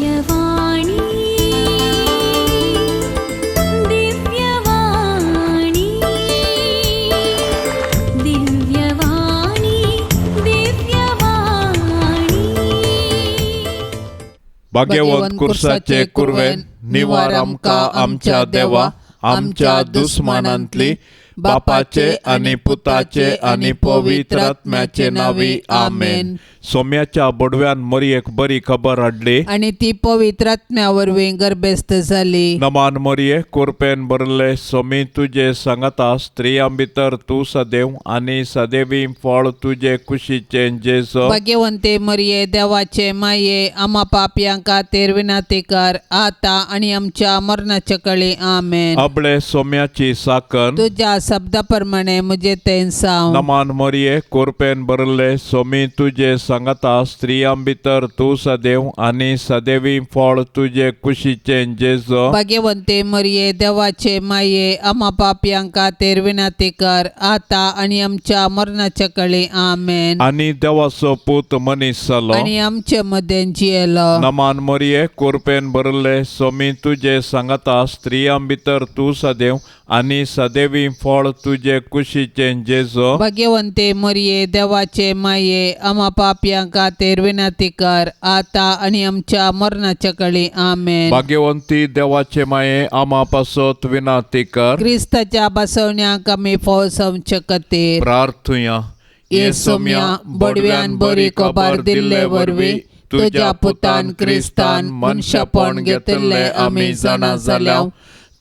दिव्यवाणी, दिव्यवाणी, दिव्यवाणी, दिव्यवाणी. भाग्यवंत कुर्साचे कुर्वेन निवार आमकां आमच्या देवा आमच्या दुस्मानांतली बापाचे आनी पुताचे आनी पवित्र आत्म्याचे नावी आमेन. सोम्याच्या बोडव्यान मोरयेक बरी खबर हाडली आनी ती पवित्र आत्म्या वरवीं गर्भस्थ जाली. नमान मोरये, कुरपेन भरले, सोमी तुजे सांगाता, स्त्रियां भितर तूं सदैव आनी सदैवी फळ तुजे कुशीचें जेजो. भाग्यवंते मरिये, देवाचे माये, आमा पापयां खातीर विनंती कर, आतां आनी आमच्या मरणाच्या कळी. आमेन. अबळे सोम्याची साकन. तुज्या शब्दा प्रमाणे म्हजे तें जावं. नमान मोरये, कुरपेन भरले, सोमी तुजे सांगाता, स्त्रियां भितर तूं सदैव आनी सदैवी फळ तुजे कुशीचें जेजो. भाग्यवंते मरिये, देवाचे माये, आमा पापयां खातीर विनंती कर, आतां आनी आमच्या मरणाच्या कळी. आमेन. आनी देवाचो पूत मनीस जालो आनी आमचे मदें जियेलो. नमान मोरये, कुरपेन भरले, सोमी तुजे सांगाता, स्त्रियां भितर तूं सदैव आनी सदैवी फळ तुजे कुशीचें जेजो. भाग्यवंते मरिये, देवाचे माये, आमा पापयां खातीर विनंती कर, आतां आनी आमच्या मरणाच्या कळी. आमेन. भाग्यवंती देवाचे माये, आमा पासत विनाती कर. क्रिस्ताच्या बसवण्याक आमी फोव समचे खातीर. प्रार्थुया. ये सोम्या, बडव्यान बरी खबर दिल्ले वरवीं तुज्या पुतान क्रिस्तान मनशापण घेतिल्लें आमी जाणा जाल्या.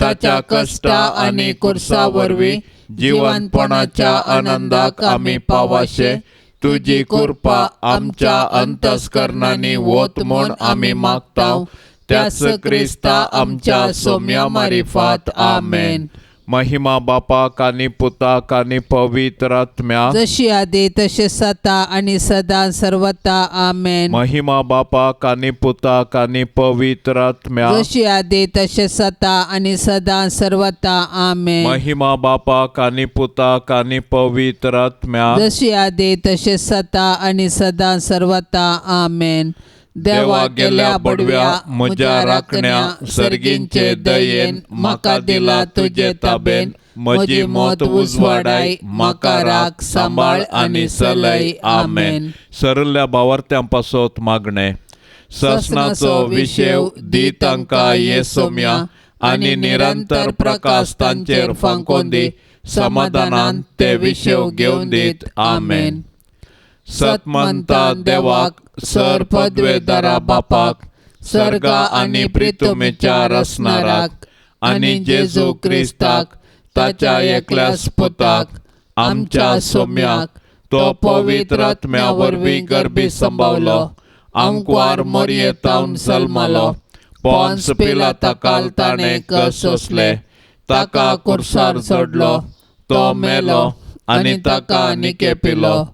ताच्या कश्टा आनी कुर्सा वरवीं जिवनपणाच्या आनंदाक आमी पावाशे तुजी कृपा आमच्या अंतस्करणांनी वत म्हूण आमी मागता, त्याच क्रिस्ता आमच्या सोम्या मारिफात. आमेन. महिमा बापाक आनी पुताक आनी पवित्र आत्म्याक. जशी आदी तशें सता आनी सदां सर्वता. आमेन. महिमा बापाक आनी पुताक आनी पवित्र आत्म्याक. जशी आदी तशें सता आनी सदां सर्वता. आमेन. महिमा बापाक आनी पुताक आनी पवित्र आत्म्याक. जशी आदी तशें सता आनी सदां सर्वता. आमेन. देवा गेल्या बडव्या, म्हज्या राखण्या, सर्गींचे दयेन म्हाका दिला तुजे ताबेन, म्हजी मत उजवाडाय, म्हाका राख, सांबाळ आनी सलय. आमेन. सरल्या बावार्थ्यां पासत मागणें. ससनाचो विशेव दी तांकां ये सोम्या आनी निरंतर प्रकाश तांचेर फांकोवन दी, समाधानान ते विशेव घेवन दीत. आमेन. सतमंता देवाक, सर पदवेदारा बापाक, सर्गा आनी प्रितुमेच्या रसणाराक आनी जेजू क्रिस्ताक ताच्या एकल्याच पुताक आमच्या सोम्याक, तो पवित्र आत्म्या वरवीं गर्भी संभावलो, आंकवार मोरयेतावन जल्मलो, पोन्स पिलाता ताणें कस सोंसले, ताका कुर्सार चडलो, तो मेलो आनी ताका निकेपिलो,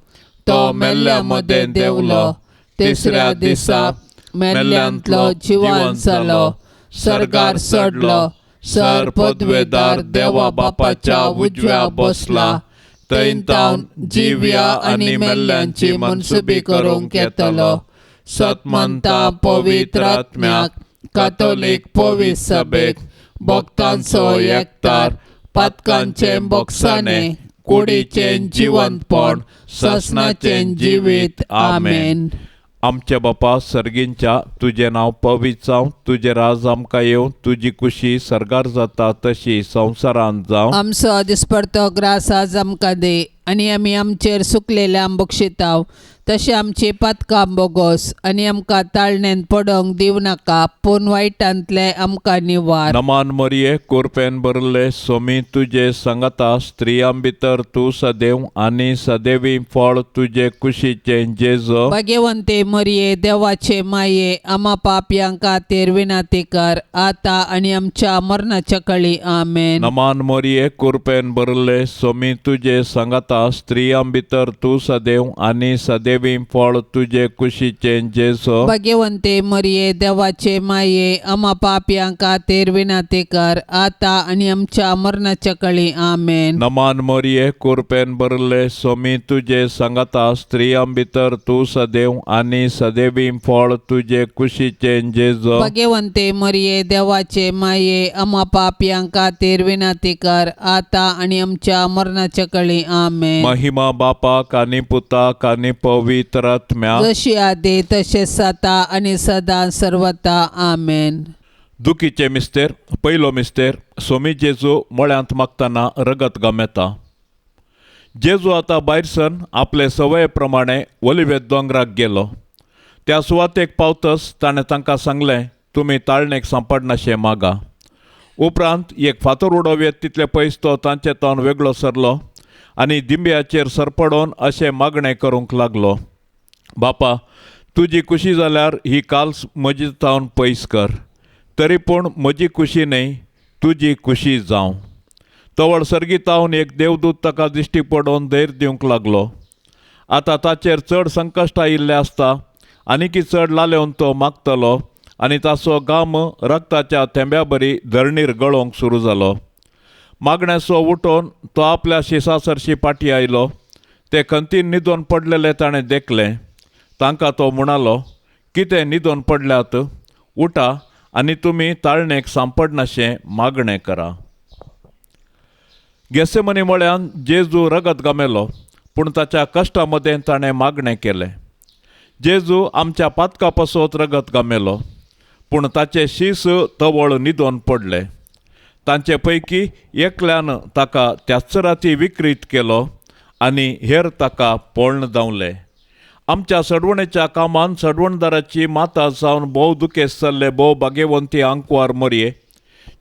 तो मेल्ल्या मदें देंवलो, तिसऱ्या दिसा मेल्ल्यांतलो जिवन जालो, सर्गार चडलो, सर पदवेदार देवा बापाच्या उजव्या बसला, थंय तावन जिव्या आनी मेल्ल्यांची मनसुबी करूंक येतलो. सतमंता पवित्र आत्म्याक, कातोलीक पवित्र सभेक, भक्तांचो एकतार, पातकांचें बोगसाणें, कुडीचें जिवंतपण, ससनाचें जिवीत. आमेन. आमच्या बापा सर्गींच्या, तुजें नांव पवित्र जावं, तुजें राज आमकां येवं, तुजी कुशी सर्गार जाता तशी संवसारांत जावं. आमचो दिसपडतो ग्रास आज आमकां दी आनी आमी आमचेर सुकलेल्या बक्षिताव तशें आमची पातकां बोगोस आनी आमकां ताळणेन पडोंक दिवं नाका, पूण वायटांतलें आमकां निवार. नमान मरिये, कुरपेन भरले, सोमी तुजे सांगाता, स्त्रियां भितर तूं सदैव आनी सदैवी फळ तुजे कुशीचें जेजो. भाग्यवंते मरिये, देवाचे माये, आमा पापयां खातीर विनंती कर, आतां आनी आमच्या मरणाच्या कळी. आमेन. नमान मरिये, कुरपेन भरले, सोमी तुजे सांगाता, स्त्रियां भितर तूं सदैव आनी सदैवी सदेवी फळ तुजे कुशीचें जेजो. भगवंते मरिये देवाचे माये आमा पापयां खातीर विनाती कर आता आनी आमच्या मरणाच्या कळी. आमेन. नमान मोरये, कुरपेन भरले, सोमी तुजे सांगाता, स्त्रियां भितर तूं सदैव आनी सदैवी फळ तुजे कुशीचें जेजो. भगवंते मरिये देवाचे माये आमा पापयां खातीर विनाती कर आता आनी आमच्या मरणाच्या कळी. आमेन. महिमा बापाक आनी पुताक आनी पवित्र आत्म्याक. जशी आदी तशें जाता आनी सदां सर्वता. आमेन. दुखीचे मिस्तेर. पयलो मिस्तेर. सोमी जेजू मळ्यांत मागतना रगत गमेता. जेजू आतां भायर सरून आपले संवये प्रमाणे ओलिवेत दोंगराक गेलो. त्या सुवातेक पावतच ताणें तांकां सांगलें, तुमी ताळणेक सांपडनाशें मागा. उपरांत एक फातर उडोवयेत तितले पयस तो तांचे तावन वेगळो सरलो आनी दिंब्याचेर सरपडोवन अशें मागणें करूंक लागलो, बापा, तुजी खुशी जाल्यार ही काल्स म्हजी तावन पयस कर, तरी पूण म्हजी खुशी न्हय, तुजी खुशी जावं. तवळ सर्गीतावन एक देवदूत ताका दिश्टी पडोवन धैर्य दिवंक लागलो. आतां ताचेर चड संकश्ट आयिल्लें आसता, आनीकी चड लालेवन तो मागतलो आनी ताचो घाम रक्ताच्या थेंब्या बरी धरणीर गळोवंक सुरू जालो. मागण्याचो उठोवन तो आपल्या शिसा सरशी फाटीं आयलो. ते खंतीन न्हिदोन पडलेले ताणें देखलें. तांकां तो म्हणालो, कितें न्हिदोन पडल्यात? उठा आनी तुमी ताळणेक सांपडनाशें मागणें करा. गेसेमनी म्हळ्यान जेजू रगत गमेलो, पूण ताच्या कश्टा मदें ताणें मागणें केलें. जेजू आमच्या पातका पासत रगत गमेलो, पूण ताचे शीस तवळ न्हिदोन पडले. तांचे पैकी एकल्यान ताका त्याच राती विक्रीत केलो आनी हेर ताका पोळण धांवले. आमच्या सडवणेच्या कामान सडवणदाराची माता जावन भोव दुखेस्त जाल्ले भोव भाग्यवंती आंकवार मरये,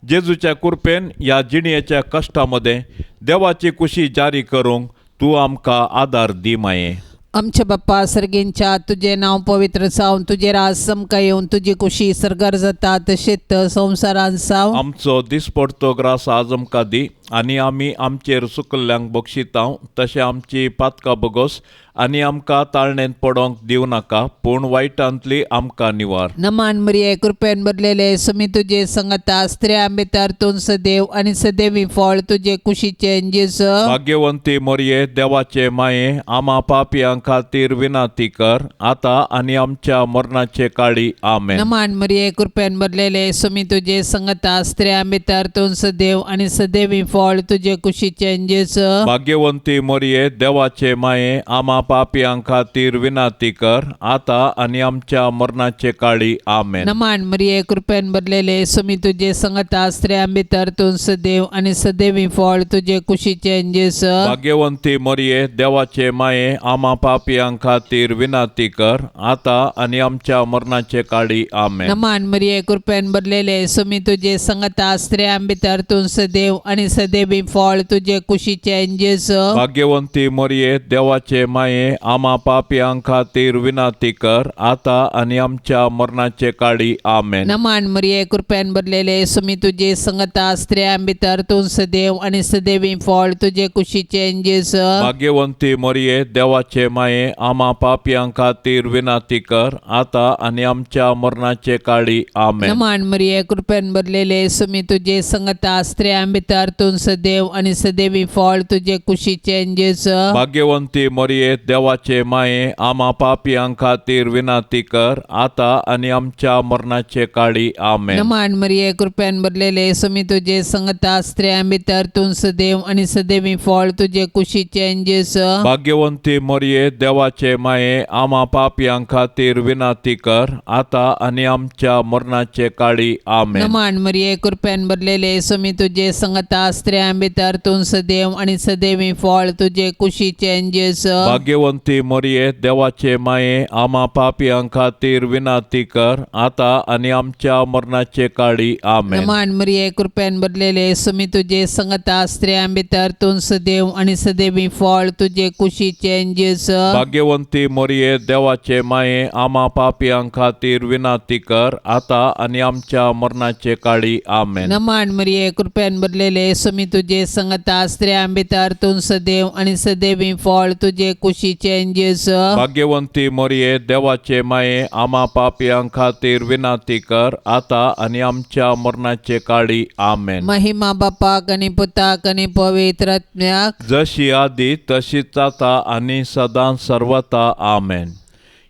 जेजूच्या कुरपेन ह्या जिणयेच्या कश्टा मदें देवाची खुशी जारी करूंक तूं आमकां आदार दी माये. आमच्या बाप्पा सर्गींच्या, तुजें नांव पवित्र जावन, तुजें राज समकां येवन, तुजी कुशी सर्गार जाता तशेंच संवसारान जावं. आमचो दिसपडतो ग्रास आज आमकां दी आनी आमी आमचेर चुकल्ल्यांक बक्षितांव तशें आमची पातकां बोगोस आनी आमकां ताळणेंत पडोंक दिवं नाका, पूण वायटांतली आमकां निवार. नमान मरिये, कृपेन भरलेले, सुमी तुजे संगता, स्त्रियां भितर तूं सदैव आनी सदैवी फळ तुजे कुशीचें जेजू. भाग्यवंती मोरये, देवाचे माये, आमा पापयां खातीर विनाती कर आतां आनी आमच्या मरणाचे काळी. आमेन. नमान मरिये, कृपेन भरलेले, सुमी तुजे संगता, स्त्रियां भितर तूं सदैव आनी सदैवी फळ तुजे कुशीचें जेजू. भाग्यवंती मोरये, देवाचे माये, आमा पापयां खातीर विनाती कर आतां आनी आमच्या मरणाचे काळी. आमेन. नमान मरिये, कृपेन भरलेले, सुमी तुजे संगता, स्त्रियां भितर तूं सदैव आनी सदैवी फळ तुजे कुशीचें जेजू. भाग्यवंती मोरये, देवाचे माये, आमा पापयां खातीर विनाती कर आतां आनी आमच्या मरणाचे काळी. आमेन. नमान मरिये, कृपेन भरलेले, सुमी तुजे संगता, स्त्रियां भितर तूं सदैव आनी सदैवी फळ तुजे कुशीचें जेजू. भाग्यवंती मोरये, देवाचे माये, आमा पापयां खातीर विनाती कर आतां आनी आमच्या मरणाचे काळी. आमेन. नमान मरिये, कृपेन भरलेले, सुमी तुजे संगता, स्त्रियां भितर तूं सदैव आनी सदैवी फळ तुजे कुशीचें जेजू. भाग्यवंती मोरये, देवाचे माये, आमा पापयां खातीर विनाती कर आतां आनी आमच्या मरणाचे काळी. आमेन. नमान मरिये, कृपेन भरलेले, सुमी तुजे संगता, स्त्रियां भितर तूं सदैव आनी सदैवी फळ तुजे कुशीचें जेजू. भाग्यवंती मोरये, देवाचे माये, आमा पापयां खातीर विनाती कर आतां आनी आमच्या मरणाचे काळी. आमेन. नमान मरिये, कृपेन भरलेले, सुमी तुजे संगता, स्त्रियां भितर तूं सदैव आनी सदैवी फळ तुजे कुशीचें जेजू. भाग्यवंती मोरये, देवाचे माये, आमा पापयां खातीर विनाती कर आतां आनी आमच्या मरणाचे काळी. आमेन. नमान मरिये, कृपेन भरलेले, सुमी तुजे संगता, स्त्रियां भितर तूं सदैव आनी सदैवी फळ तुजे कुशीचें जेजू. भाग्यवंती मोरये, देवाचे माये, आमा पापयां खातीर विनाती कर आतां आनी आमच्या मरणाचे काळी. आमेन. नमान मरिये, कृपेन भरलेले, सुमी तुजे संगता, स्त्रियां भितर तूं सदैव आनी सदैवी फळ तुजे कुशीचें जेजू. भाग्यवंती मोरये, देवाचे माये, आमा पापयां खातीर विनाती कर आतां आनी आमच्या मरणाचे काळी. आमेन. नमान मरिये, कृपेन भरलेले, सुमी सोमी तुजे संगता स्त्रियां भितर तूं सदैव आनी सदैवी फळ तुजे कुशीचें जेजू. भाग्यवंती मोरये, देवाचे माये, आमा पापयां खातीर विनंती कर, आतां आनी आमच्या मरणाचे काळी. आमेन. महिमा बापाक आनी पुताक आनी पवित्र आत्म्याक. जशी आदी तशीच आतां आनी सदां सर्वता. आमेन.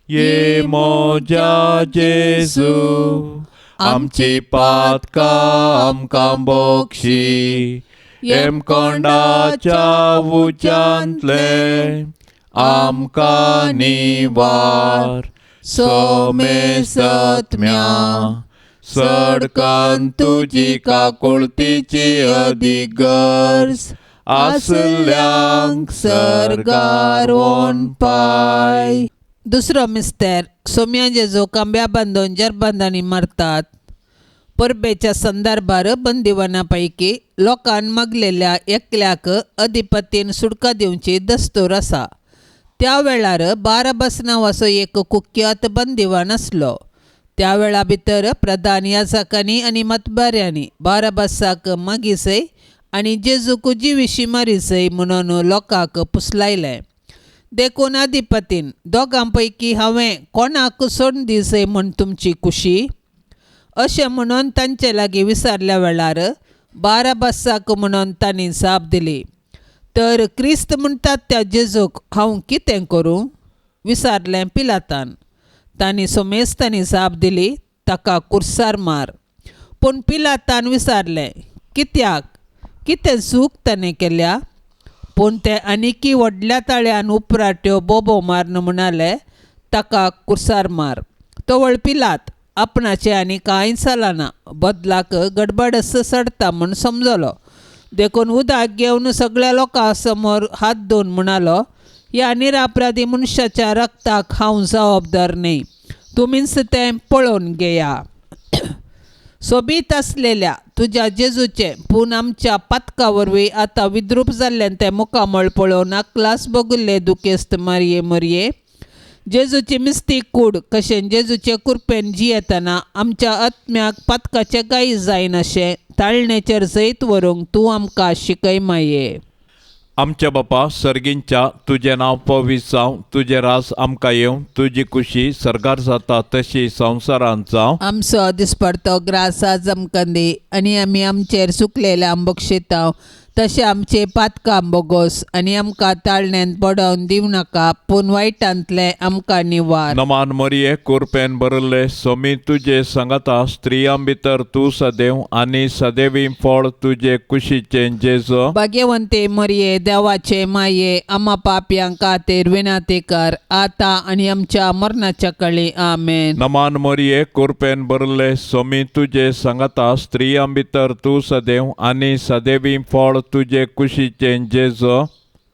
ये मोज्या जेजू, आमची पातकां आमकां बोक्षी, येमकोंडाच्या उच्यांतले आमकां निवार, सोमेसत्म्या सडकन तुजी काकुळतीची अदीक गरज आसल्यांक सर्गार वोन पाय. दुसरो मिस्तेर. सोम्या जेजू खांब्या बांदून जरबंदांनी मारतात. परबेच्या संदर्भार बंदिवाना पैकी लोकान मागलेल्या एकल्याक अधिपतीन सुटका दिवची दस्तूर आसा. त्या वेळार बाराबस नांवाचो एक कुख्यात बंदिवान आसलो. त्या वेळा भितर प्रधान याजकांनी आनी मतबाऱ्यांनी बाराबसाक मागीसय आनी जेजूक जिविशी मारीसय म्हणून लोकांक पुसलायलें. देखून अधिपतीन दोगां पैकी हांवें कोणाक सोडून दिसय म्हूण तुमची खुशी अशें म्हणून तांचे लागीं विचारल्या वेळार बाराबसाक म्हणून तांणी जाप दिली. तर क्रिस्त म्हणटात त्या जेजूक हांव कितें करूं, विचारलें पिलातान. तांणी सोमेस्तांनी जाप दिली, ताका कुर्सार मार. पूण पिलातान विचारलें, कित्याक, कितें चूक ताणें केल्या? पूण ते आनिकी व्हडल्या ताळ्यान उपराट्यो बोबो मारून म्हणाले, ताका कुर्सार मार. तवळ पिलात आपणाचें आनी कांय चलना, बदलाक गडबड चडता म्हूण समजलो. देखून उदक घेवन सगळ्या लोकां समोर हात धुवन म्हणालो, ह्या निरापराधी मनशाच्या रक्ताक हांव जबाबदार न्हय, तुमीच तें पळोवन घेया. सोबीत आसलेल्या तुज्या जेजूचें पूण आमच्या पातका वरवीं आतां विद्रूप जाल्ल्यान तें मुखामळ पळोवन अकलास भोगिल्ले दुखेस्त मारये मरये, जेजूची मिस्ती कूड कशें जेजूचे कुरपेन जियेतना आमच्या आत्म्याक पातकाचें कांय जायनाशें ताळणेचेर जैत व्हरूंक तूं आमकां शिकय माये. आमच्या बापा सर्गींच्या, तुजें नांव पवित्र जावं, तुजें रास आमकां येवं, तुजी खुशी सर्गार जाता तशी संवसारांत जावं. आमचो दिसपडतो ग्रास आज आमकां दी आनी आमी आमचेर सुकलेल्या बक्षितांव तशें आमचे पातकां बोगोस आनी आमकां ताळण्यांत पडोवन दिवं नाका, पूण वायटांतलें आमकां निवार. नमान मरिये, कुरपेन भरिल्ले, सोमी तुजे सांगाता, स्त्रियां भितर तूं सदैव आनी सदैवी फळ तुजे कुशीचें जेजो. भाग्यवंते मरिये, देवाचे माये, आमा पापयां खातीर विनंती कर, आतां आनी आमच्या मरणाच्या कळी. आमेन. नमान मरिये, कुरपेन भरिल्ले, सोमी तुजे सांगाता, स्त्रियां भितर तूं सदैव आनी सदैवी फळ तुजे कुशीचें जेजो.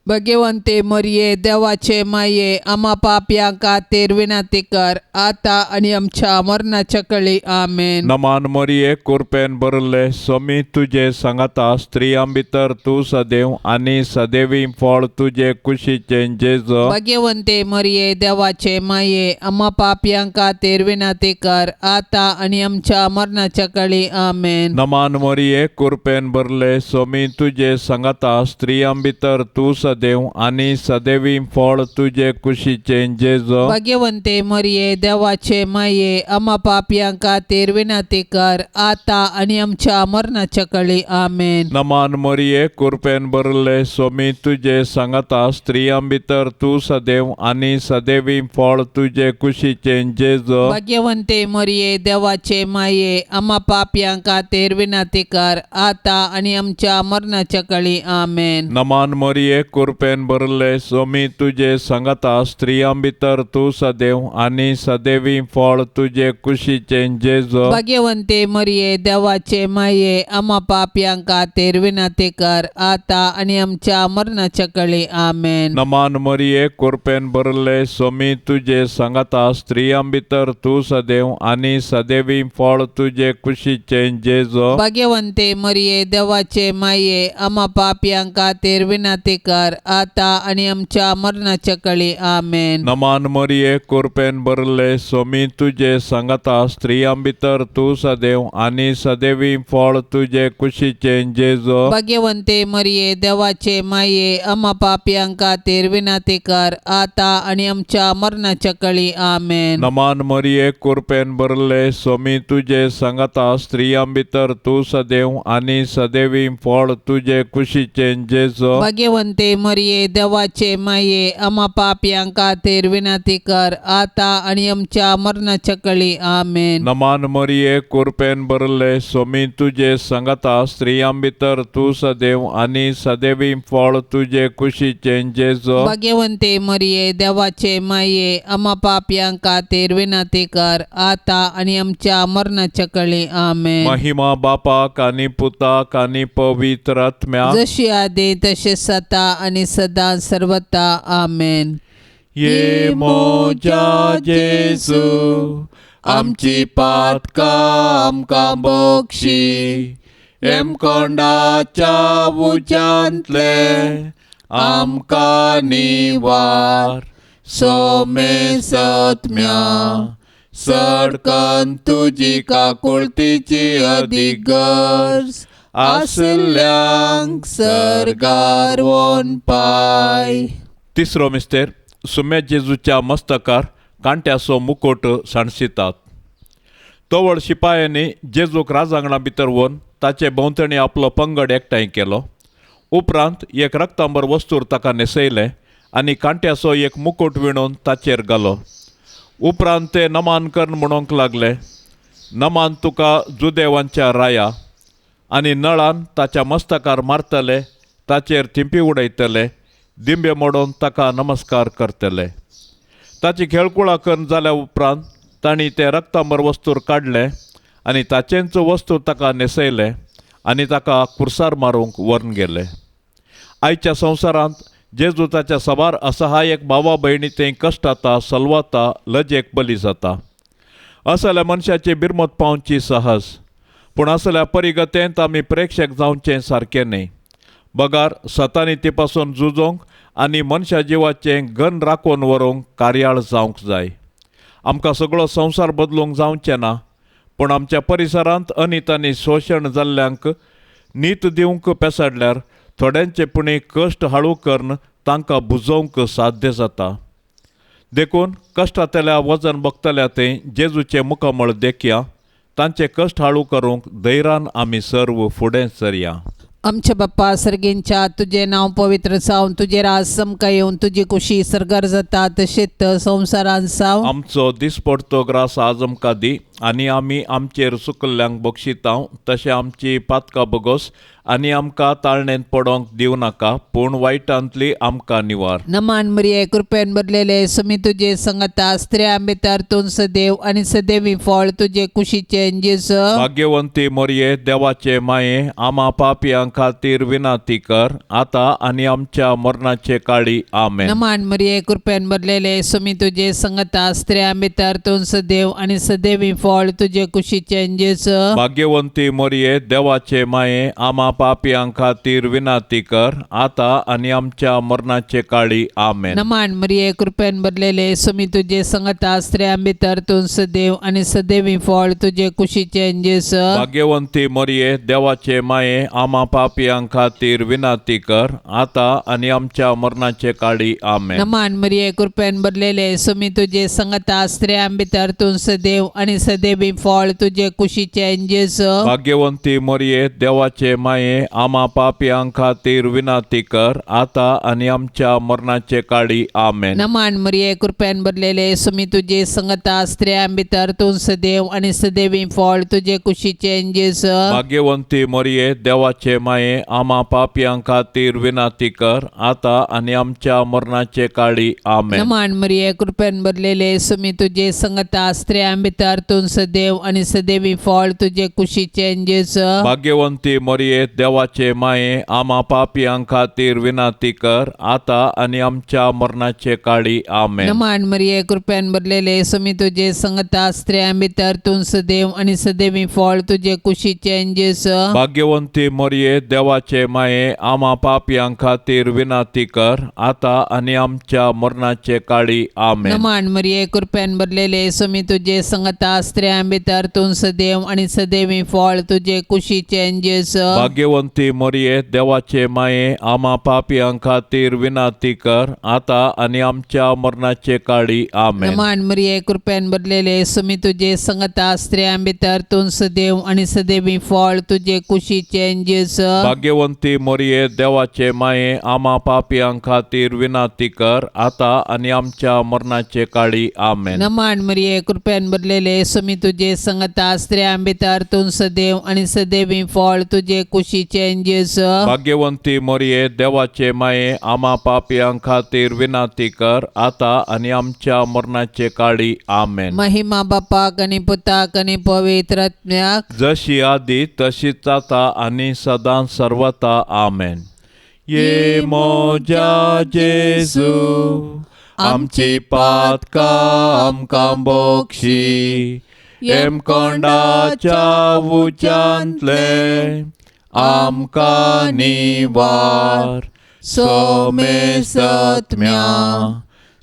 भाग्यवंते मरिये, देवाचे माये, आमा पापयां खातीर विनंती कर, आतां आनी आमच्या मरणाच्या कळी. आमेन. नमान मरिये, कुरपेन भरिल्ले, सोमी तुजे सांगाता, स्त्रियां भितर तूं सदैव आनी सदैवी फळ तुजे कुशीचें जेजो. भाग्यवंते मरिये, देवाचे माये, आमा पापयां खातीर विनंती कर, आतां आनी आमच्या मरणाच्या कळी. आमेन. नमान मरिये, कुरपेन भरले, सोमी तुजे सांगाता, स्त्रियां भितर तूं सदैव आनी सदैवी फळ तुजे कुशीचें जेजो. भाग्यवंते मरिये, देवाचे माये, आमा पापयां खातीर विनंती कर, आतां आनी आमच्या मरणाच्या कळी. आमेन. नमान मरिये, कुरपेन भरले, सोमी तुजे सांगाता, स्त्रियां भितर तूं सदैव आनी सदैवी फळ तुजे कुशीचें जेजो. भाग्यवंते मरिये, देवाचे माये, आमा पापयां खातीर विनंती कर, आतां आनी आमच्या मरणाच्या कळी. आमेन. नमान मरिये, कुरपेन भरले, सोमी तुजे सांगाता, स्त्रियां भितर तूं सदैव आनी सदैवी फळ तुजे कुशीचें जेजो. भाग्यवंते मरिये, देवाचे माये, आमा पापयां खातीर विनंती कर, आतां आनी आमच्या मरणाच्या कळी. आमेन. नमान मरिये, कुरपेन भरले, सोमी तुजे सांगाता, स्त्रियां भितर तूं सदैव आनी सदैवी फळ तुजे कुशीचें जेजो. भाग्यवंते मरिये, देवाचे माये, आमा पापयां खातीर विनंती कर, कर आतां आनी आमच्या मरणाच्या कळी. आमेन. नमान मरिये, कुरपेन भरले, सोमी तुजे सांगाता, स्त्रियां भितर तूं सदैव आनी सदैवी फळ तुजे कुशीचें जेजो. भाग्यवंते मरिये, देवाचे माये, आम्हा पापयां खातीर विनंती कर आतां आनी आमच्या मरणाच्या कळी. आमेन. नमान मरिये, कुरपेन भरले, सोमी तुजे सांगाता, स्त्रियां भितर तूं सदैव आनी सदैवी फळ तुजे कुशीचें जेजो. भाग्यवंते मरिये, देवाचे माये, आम्हा पापयां खातीर विनंती कर आतां आनी आमच्या मरणाच्या कळी. आमेन. नमान मरिये, कुरपेन भरले, सोमी तुजे सांगाता, स्त्रियां भितर तूं सदैव आनी सदैवी फळ तुजे कुशीचें जेजो. भाग्यवंते मरिये, देवाचे माये, आम्हा पापयां खातीर विनंती कर आतां आनी आमच्या मरणाच्या कळी. आमेन. महिमा बापाक आनी पुताक आनी पवित्र आत्म्याक, जशी आदी तशें सता आनी सदां सर्वता. आमेन. ये मोजा जेजू, आमची पातकां आमकां बक्षी, हेमकोंडाच्या उज्यांतले आमकां निवार, सोमे सत्म्या सडकन तुजी काकुळतीची अदीक गरज आसल्यांक सर्गार वोन पाय. तिसरो मिस्तेर. सुम्या जेजूच्या मस्तकार कांट्याचो मुकोट सांडशितात. तवळ शिपायांनी जेजूक राजांगणा भितर व्हरून ताचे भोंवतणी आपलो पंगड एकठांय केलो. उपरांत एक रक्तांबर वस्तूर ताका न्हेसयलें आनी कांट्याचो एक मुकोट विणून ताचेर घालो. उपरांत ते नमान करून म्हणूंक लागले, नमान तुका जुदेवांच्या राया. आनी नळान ताच्या मस्तकार मारतले, ताचेर थिंपी उडयतले, दिंबे मोडून ताका नमस्कार करतले. ताची खेळकुळा करून जाल्या उपरांत तांणी तें रक्तांबर वस्तूर काडलें आनी ताचेंच वस्तूर ताका न्हेसयलें आनी ताका कुर्सार मारूंक व्हरून गेले. आयच्या संवसारांत जेजू ताच्या साबार असहायक भावा भयणी थंय कश्टाता, सलवाता, लजेक बली जाता. असल्या मनशाची बिरमत पावची सहज, पूण असल्या परिगतेंत आमी प्रेक्षक जावचें सारकें न्हय. बगार सतानी ते पासून झुजोंक आनी मनशा जिवाचें गन राखून व्हरूंक कार्याळ जावंक जाय. आमकां सगळो संवसार बदलूंक जावचें ना, पूण आमच्या परिसरांत अनीत आनी शोशण जाल्ल्यांक नीत दिवंक पेसाडल्यार थोड्यांचे पुणी कश्ट हाळू करून तांकां बुजोवंक साध्य जाता. देखून कश्टांतल्या वजन बगतल्या थंय जेजूचें मुखामळ देखया, तांचे कश्ट हाळू करूंक धैर्यान आमी सर्व फुडें सरया. आमच्या बाप्पा सर्गींच्या, तुजें नांव पवित्र जावन, तुजें राज समकां येवन, तुजी कुशी सर्गार जाता तशेंच संवसारांत जावं. आमचो दिसपडतो ग्रास आज आमकां दी आनी आमी आमचेर चुकल्ल्यांक बक्षितांव तशें आमची पातकां बगोस आनी आमकां ताळणेंत पडोंक दिवं नाका, पूण वायटांतली आमकां निवार. नमान मरिये, कृपेन भरलेले, सुमी तुजे संगता, स्त्रियां भितर तूं सदैव आनी सदैवी फळ तुजे कुशीचें जेजू. भाग्यवंती मोरये, देवाचे माये, आमा पापयां खातीर विनाती कर आतां आनी आमच्या मरणाचे काळी. आमेन. नमान मरिये, कृपेन भरलेले, सुमी तुजे संगता, स्त्रियां भितर तूं सदैव आनी सदैवी फळ तुजे कुशीचें जेजू. भाग्यवंती मोरये, देवाचे माये, आमा पापयां खातीर विनाती कर आतां आनी आमच्या मरणाचे काळी. आमेन. नमान मरिये, कृपेन भरलेले, सुमी तुजे संगता, स्त्रियां भितर तूं सदैव आनी सदैवी फळ तुजे कुशीचें जेजू. भाग्यवंती मोरये, देवाचे माये, आमा पापयां खातीर विनाती कर आतां आनी आमच्या मरणाचे काळी. आमेन. नमान मरिये, कृपेन भरलेले, सुमी तुजे संगता, स्त्रियां भितर तूं सदैव आनी सदैवी फळ तुजे कुशीचें जेजू. भाग्यवंती मोरये, देवाचे माये, आमा पापयां खातीर विनाती कर आतां आनी आमच्या मरणाचे काळी. आमेन. नमान मरिये, कृपेन भरलेले, सुमी तुजे संगता, स्त्रियां भितर तूं सदैव आनी सदैवी फळ तुजे कुशीचें जेजू. भाग्यवंती मोरये, देवाचे माये, आमा पापयां खातीर विनाती कर आतां आनी आमच्या मरणाचे काळी. आमेन. नमान मरिये, कृपेन भरलेले, सुमी तुजे संगता, स्त्रियां भितर तूं तूं सदैव आनी सदैवी फळ तुजे कुशीचें जेजू. भाग्यवंती मरिये, देवाचे माये, आमा पापयां खातीर विनंती कर, आतां आनी आमच्या मरणाचे काळी. आमेन. नमान मरिये, कृपेन भरलेले, सुमी तुजे संगता, स्त्रियां भितर तूं सदैव आनी सदैवी फळ तुजे कुशीचें जेजू. भाग्यवंती मरिये, देवाचे माये, आमा पापयां खातीर विनंती कर, आतां आनी आमच्या मरणाचे काळी. आमेन. नमान मरिये, कृपेन भरलेले, सुमी तुजे संगता, स्त्रियां भितर तूं सदैव आनी सदैवी फळ तुजे कुशीचें जेजू. भाग्यवंती मरिये, देवाचे माये, आमा पापयां खातीर विनंती कर, आतां आनी आमच्या मरणाचे काळी. आमेन. नमान मरिये, कृपेन भरलेले, सुमी तुजे संगता, स्त्रियां भितर तूं सदैव आनी सदैवी फळ तुजे कुशीचें जेजू. भाग्यवंती मरिये, देवाचे माये, आमा पापयां खातीर विनंती कर, आतां आनी आमच्या मरणाचे काळी. आमेन. नमान मरिये, कृपेन भरलेले, सुमी तुजे संगता, स्त्रियां भितर तूं सदैव आनी सदैवी फळ तुजे कुशीचें जेजू. भाग्यवंती मरिये, देवाचे माये, आमा पापयां खातीर विनंती कर, आतां आनी आमच्या मरणाचे काळी. आमेन. महिमा बापाक आनी पुताक आनी पवित्र आत्म्याक. जशी आदी तशीच आता आनी सदां सर्वता. आमेन. ये मोज्या जेजू, आमची पातकां आमकां बोक्षी, हेमकोंडाच्या उज्यांतले आमकां निवार, सोमेसत्म्या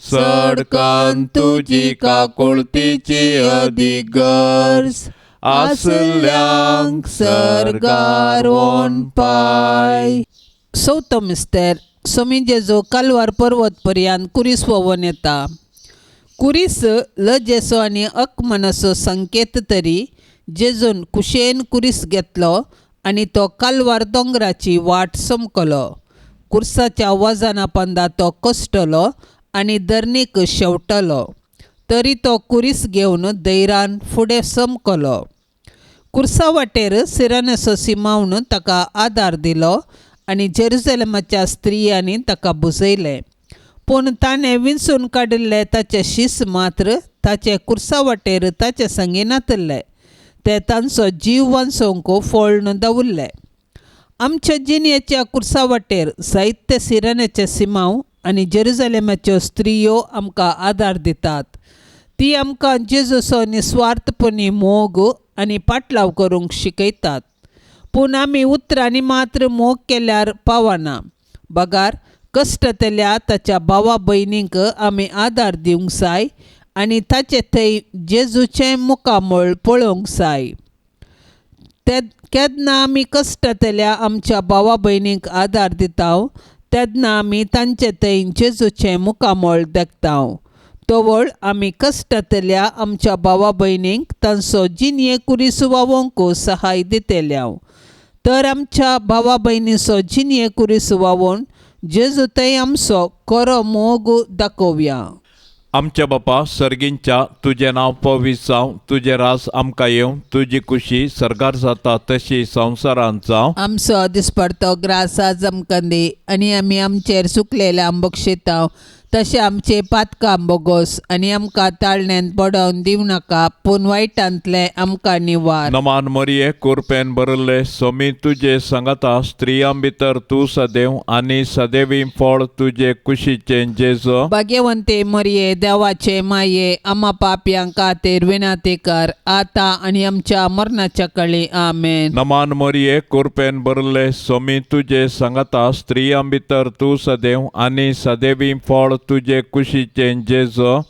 सडकन तुजी काकुळतीची अदीक गरज आसल्यांक सर्गार वोन पाय. चवथो मिस्तेर. सोमी जेजू कालवार पर्वत पर्यंत कुरीस व्होंवन येता. कुरीस लजेचो आनी अकमनाचो संकेत तरी जेजून कुशेन कुरीस घेतलो आनी तो कालवार दोंगराची वाट समकलो. कुर्साच्या वजना पंदा तो कश्टलो आनी धरणीक शेवटलो, तरी तो कुरीस घेवन धैरान फुडें समकलो. कुर्सा वाटेर सिरानेसो सिमावन ताका आदार दिलो आनी जेरुजलेमाच्या स्त्रियांनी ताका बुजयलें. पूण ताणें विंचून काडिल्ले ताचे शीस मात्र ताचे कुर्सा वाटेर ताचे संगी नातिल्ले, ते तांचो जीव वांचोवंक फोळ्ण दवरले. आमच्या जिणेच्या कुर्सा वाटेर जायते सिराण्याचे सिमांव आनी जेरुजलेमाच्यो स्त्रियो आमकां आदार दितात. ती आमकां जेजूचो निस्वार्थपणी मोग आनी पाटलाव करूंक शिकयतात. पूण आमी उतरांनी मात्र मोग केल्यार पावना, बगार कश्टतल्या ताच्या भावा भयणींक आमी आदार दिवंक जाय आनी ताचे थंय जेजूचें मुखामळ पळोवंक जाय. ते केन्ना आमी कश्टतल्या आमच्या भावा भयणींक आदार दिता तेन्ना आमी तांचे थंय जेजूचें मुखामळ देखता. तवळ आमी कश्टतल्या आमच्या भावा भयणींक तांचो जिणये कुरीस वावोवंक सहाय दितल्या. तर आमच्या भावा भयणीचो जिणये कुरीस वावोवन जेजू थंय आमचो खरो मोग दाखोवया. आमच्या बापा सर्गींच्या, तुजें नांव पवित्र जावं, तुजें रास आमकां येवं, तुजी कुशी सर्गार जाता तशी संवसारांत जावं. आमचो दिसपडतो ग्रास आज आमकां दी आनी आमी आमचेर सुकलेल्या बक्षितांव तशें आमचे पातकां बोगोस आनी आमकां ताळण्यांत पडोवन दिवं नाका, पूण वायटांतलें आमकां निवार. नमान मरिये, कुरपेन भरिल्ले, सोमी तुजे सांगाता, स्त्रियां भितर तूं सदैव आनी सदैवी फळ तुजे कुशीचें जेजो. भाग्यवंते मरिये, देवाचे माये, आमा पापयां खातीर विनंती कर, आतां आनी आमच्या मरणाच्या कळी. आमेन. नमान मरिये, कुरपेन भरिल्ले, सोमी तुजे सांगाता, स्त्रियां भितर तूं सदैव आनी सदैवी फळ तुजे कुशीचें जेजो.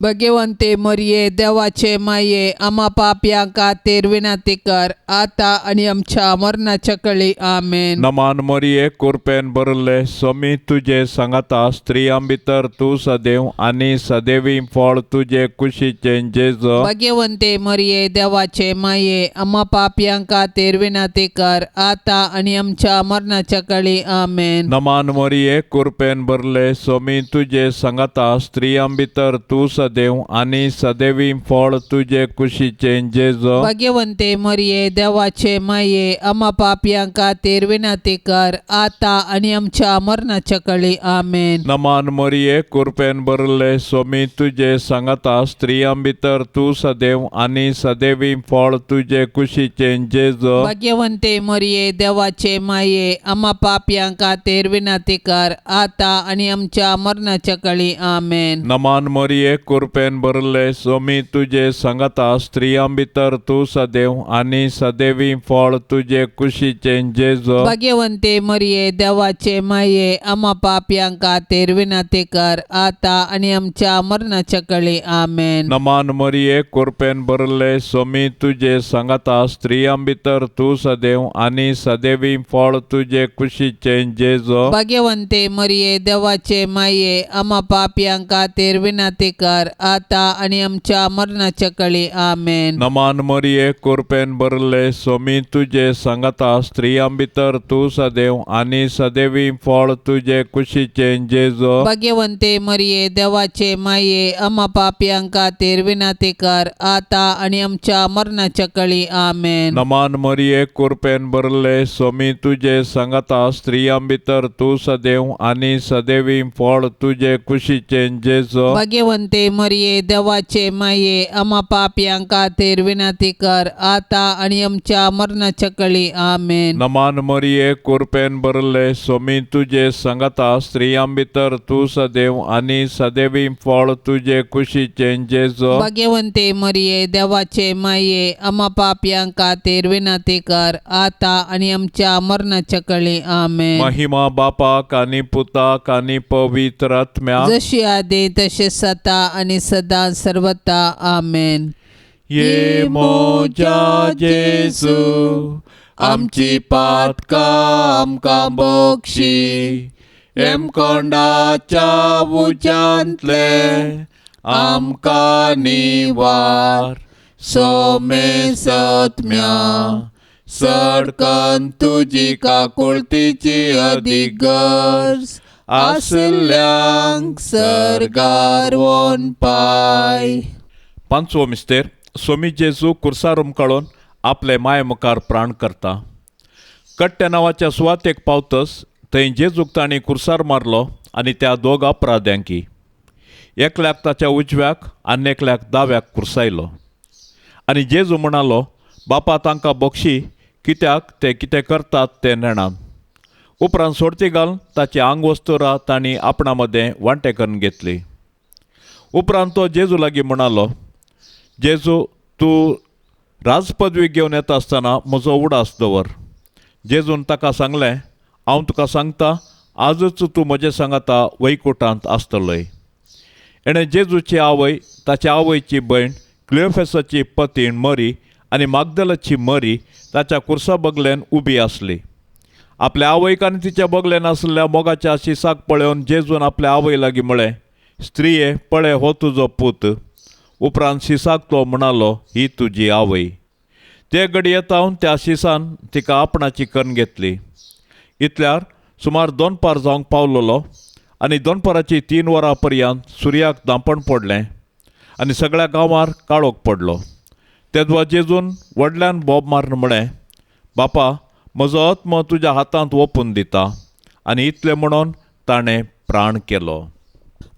भाग्यवंते मरिये, देवाचे माये, आमा पापयां खातीर विनंती कर, आतां आनी आमच्या मरणाच्या कळी. आमेन. नमान मरिये, कुरपेन भरिल्ले, सोमी तुजे सांगाता, स्त्रियां भितर तूं सदैव आनी सदैवी फळ तुजे कुशीचें जेजो. भाग्यवंते मरिये, देवाचे माये, आमा पापयां खातीर विनंती कर, आतां आनी आमच्या मरणाच्या कळी. आमेन. नमान मरिये, कुरपेन भरले, सोमी तुजे सांगाता, स्त्रियां भितर तूं सदेव आनी सदेवी फळ तुजे कुशीचें जेजो. भाग्यवंते मरिये, देवाचे माये, आमा पापयां खातीर विनंती कर, आता आनी आमच्या मरणाच्या कळी. आमेन. नमान मरिये, कृपेन भरले, सोमी तुजे सांगाता, स्त्रियां भितर तूं सदैव आनी सदैवी फळ तुजे कुशीचें जेजो. भाग्यवंते मरिये, देवाचे माये, आमा पापयां खातीर विनंती कर, आता आनी आमच्या मरणाच्या कळी. आमेन. नमान मरिये, कृपेन भरले, सोमी तुजे सांगाता, स्त्रियां भितर तूं सदैव आनी सदैवी फळ तुजे कुशीचें जेजो. भाग्यवंते मरिये, देवाचे माये, आमा पापयां खातीर विनंती कर, आता आनी आमच्या मरणाच्या कळी. आमेन. नमान मरिये, कृपेन भरले, सोमी तुजे सांगाता, स्त्रियां भितर तूं सदैव आनी सदैवी फळ तुजे कुशीचें जेजो. भाग्यवंते मरिये, देवाचे माये, आमा पापयां खातीर विनंती कर, आता आनी आमच्या मरणाच्या कळी. आमेन. नमान मरिये, कृपेन भरले, सोमी तुजे सांगाता, स्त्रियां भितर तूं सदैव आनी सदैवी फळ तुजे कुशीचें जेजो. भाग्यवंते मरिये, देवाचे माये, आमा पापयां खातीर विनंती कर, आता आनी आमच्या मरणाच्या कळी. आमेन. नमान मरिये, कृपेन भरले, सोमी तुजे सांगाता, स्त्रियां भितर तूं सदैव आनी सदैवी फळ तुजे कुशीचें जेजो. भाग्यवंते मरिये, देवाचे माये, आमा पापयां खातीर विनंती कर, आता आनी आमच्या मरणाच्या कळी. आमेन. नमान मरिये, कृपेन भरले, सोमी तुजे सांगाता, स्त्रियां भितर तूं सदैव आनी सदैवी फळ तुजे कुशीचें जेजो. भाग्यवंते मरिये, देवाचे माये, आमा पापयां खातीर विनंती कर, आता आनी आमच्या मरणाच्या कळी. आमेन. महिमा बापाक आनी पुताक आनी पवित्र आत्म्याक, जशी आदी तशे सता आनी सदा सर्वता. आमेन. ये मोजा जेजू, आमची पातकां आमकां बक्षी, हेमकोंडाच्या उज्यांतले आमकां निवार, सोमे सत्म्या सडकन तुजी काकुळतीची अदीक गरज आसल्यांक सर्गार वोन पाय. पांचवो मिस्तेर. सोमी जेजू कुर्सार उमकाळून आपले माये मुखार प्राण करता. कट्ट्या नांवाच्या सुवातेक पावतस थंय जेजूक तांणी कुर्सार मारलो आनी त्या दोग अपराध्यांकी, एकल्याक ताच्या उजव्याक आनी एकल्याक दाव्याक कुर्सायलो. आनी जेजू म्हणालो, बापा तांकां बक्षी, कित्याक ते कितें करतात ते नेणात. उपरांत सोडती घालून ताची आंगवस्तुरां तांणी आपणा मदें वांटे करून घेतली. उपरांत तो जेजू लागीं म्हणालो, जेजू तूं राजपदवी घेवन येता आसतना म्हजो उडास दवर. जेजून ताका सांगलें, हांव तुका सांगता, आजच तूं म्हजे सांगाता वैकुटांत आसतलोय. एणें जेजूची आवय, ताच्या आवयची भयण, क्लियोफेसाची पतीण मरी आनी मागदलाची मरी ताच्या कुर्सा बगलेन उबी आसली. आपल्या आवयक आनी तिच्या बगलेन आसल्या मोगाच्या शिसाक पळोवन जेजून आपल्या आवय लागीं म्हळें, स्त्रिये पळय हो तुजो पूत. उपरांत शिसाक तो म्हणालो, ही तुजी आवय. ते घडये तावन त्या शिसान तिका आपणाची करून घेतली. इतल्यार सुमार दोनपार जावंक पावलोलो आनी दोनपाराची 3 वरां पर्यंत सुर्याक दांपण पडलें आनी सगळ्या गांवार काळोख पडलो. तेदवा जेजून व्हडल्यान बोब मारून म्हळें, बापा म्हजो आत्मो तुज्या हातांत ओपून दिता. आनी इतलें म्हणून ताणें प्राण केलो.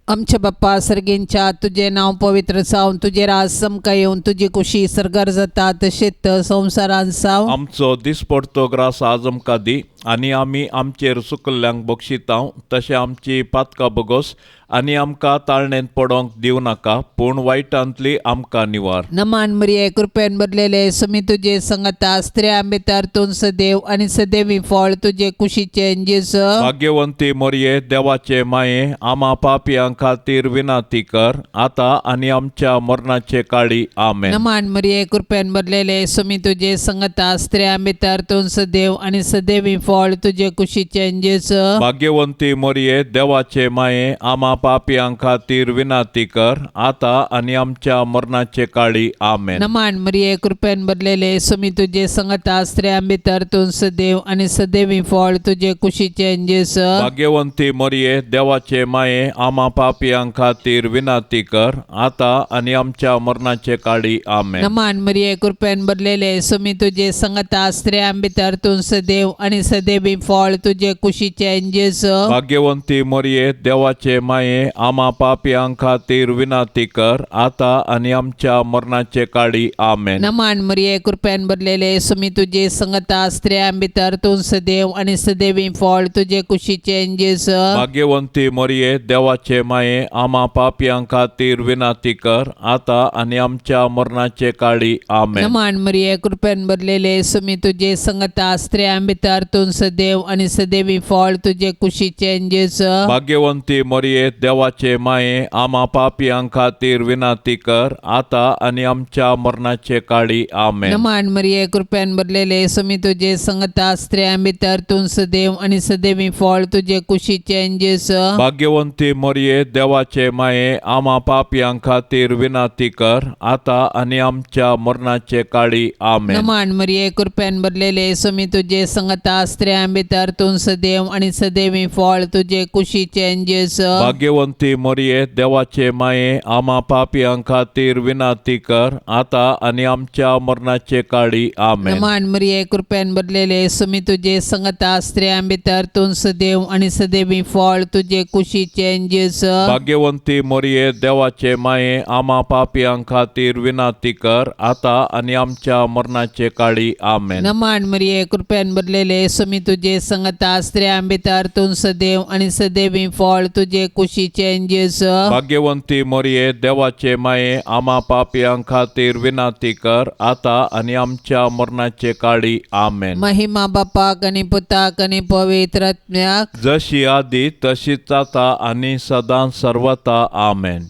आमच्या बाप्पा सर्गींच्या, तुजें नांव पवित्र जावं, तुजें राज समकां येवन, तुजी कुशी सर्गार जाता तशेंच संवसारांत जावं. आमचो दिसपडतो ग्रास आज आमकां दी आनी आमी आमचेर चुकल्ल्यांक बक्षितांव तशें आमची पातकां बगोस आनी आमकां ताळणेंत पडोंक दिवं नाका, पूण वायटांतली आमकां निवार. नमान मरिये, कृपेन भरलेले, सुमी तुजे संगता, स्त्रियां भितर तूं सदैव आनी सदैवी फळ तुजे कुशीचें जेजू. भाग्यवंती मोरये, देवाचे माये, आमा पापयां खातीर विनंती कर, आतां आनी आमच्या मरणाचे काळी. आमेन. नमान मरिये, कृपेन भरलेले, सुमी तुजे संगता, स्त्रियां भितर तूं सदैव आनी सदैवी फळ फळ तुजे कुशीचें जेजू. भाग्यवंती मोरये, देवाचे माये, आमा पापयां खातीर विनाती कर, आता आनी आमच्या मरणाचे काळी. आमेन. नमान मरिये, कृपेन भरलेले, सुमी तुजे संगता, स्त्रियां भितर तूं सदैव आनी सदैवी फळ तुजे कुशीचें जेजू. भाग्यवंती मोरये, देवाचे माये, आमा पापयां खातीर विनाती कर, आता आनी आमच्या मरणाचे काळी. आमेन. नमान मरिये, कृपेन भरलेले, सुमी तुजे संगता, स्त्रियां भितर तूं सदैव आनी सदैवी फळ तुजे कुशीचें जेजू. भाग्यवंती मोरये, देवाचे माये, आमा पापयां खातीर विनाती कर, आता आनी आमच्या मरणाचे काळी. आमेन. नमान मरिये, कृपेन भरलेले, सुमी तुजे संगता, स्त्रियां भितर तूं सदैव आनी सदैवी फळ तुजे कुशीचें जेजू. भाग्यवंती मोरये, देवाचे माये, आमा पापयां खातीर विनाती कर, आता आनी आमच्या मरणाचे काळी. आमेन. नमान मरिये, कृपेन भरलेले, सुमी तुजे संगता, स्त्रियां भितर तूं सदैव आनी सदैवी फळ तुजे कुशीचें जेजू. भाग्यवंती मोरये, देवाचे माये, आमा पापयां खातीर विनाती कर, आता आनी आमच्या मरणाचे काळी. आमेन. नमान मरिये, कृपेन भरलेले, सुमी तुजे संगता, स्त्रियां भितर तूं सदैव आनी सदैवी फळ तुजे कुशीचें जेजू. भाग्यवंती मोरये, देवाचे माये, आमा पापयां खातीर विनाती कर, आता आनी आमच्या मरणाचे काळी. आमेन. नमान मरिये, कृपेन भरलेले, सुमी तुजे संगता, स्त्रियां भितर तूं सदैव आनी सदैवी फळ तुजे कुशीचें जेजू. भाग्यवंती मोरये, देवाचे माये, आमा पापयां खातीर विनाती कर, आता आनी आमच्या मरणाचे काळी. आमेन. नमान मरिये, कृपेन भरलेले, सुमी तुजे संगता, स्त्रियां भितर तूं सदैव आनी सदैवी फळ तुजे कुशीचें जेजू. भाग्यवंती मोरये, देवाचे माये, आमा पापयां खातीर विनाती कर, आता आनी आमच्या मरणाचे काळी. आमेन. नमान मरिये, कृपेन भरलेले, सुमी तुजे संगता, स्त्रियां भितर तूं सदैव आनी सदैवी फळ तुजे कुशीचें जेजू. भाग्यवंती मोरये, देवाचे माये, आमा पापयां खातीर विनाती कर, आता आनी आमच्या मरणाचे काळी. आमेन. महिमा बापाक आनी पुताक आनी पवित्र आत्म्याक, जशी आदी तशीच आता आनी सदां सर्वता. आमेन.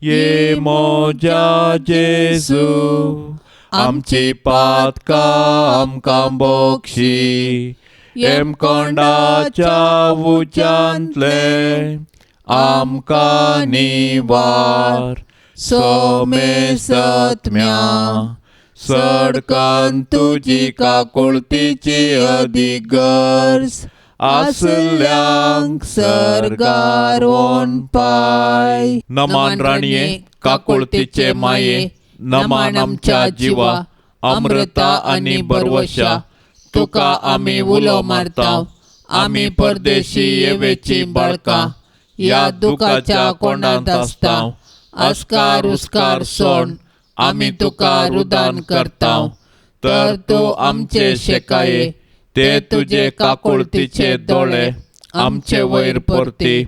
ये मोज्या जेजू, आमची पातकां आमकां बोक्षी, हेमकोंडाच्या उज्यांतले आमकां निवार, सोमेसत्म्या सडकन तुजी काकुळतीची अदीक गरज आसल्यांक सर्गार पाय. नमान राणये, काकुळतीचे माये, नमान आमच्या जिवा, अमृता आनी बरवशा, तुका आमी उलो मारता. आमी परदेशी येवेची बाळकां, ह्या दुखाच्या कोंडांत आसता. अस्कार उस्कार सोड आमी तुका रुदान करता, तर तूं आमचे शेकाये ते तुजे काकुळतीचे दोळे आमचे वयर परती,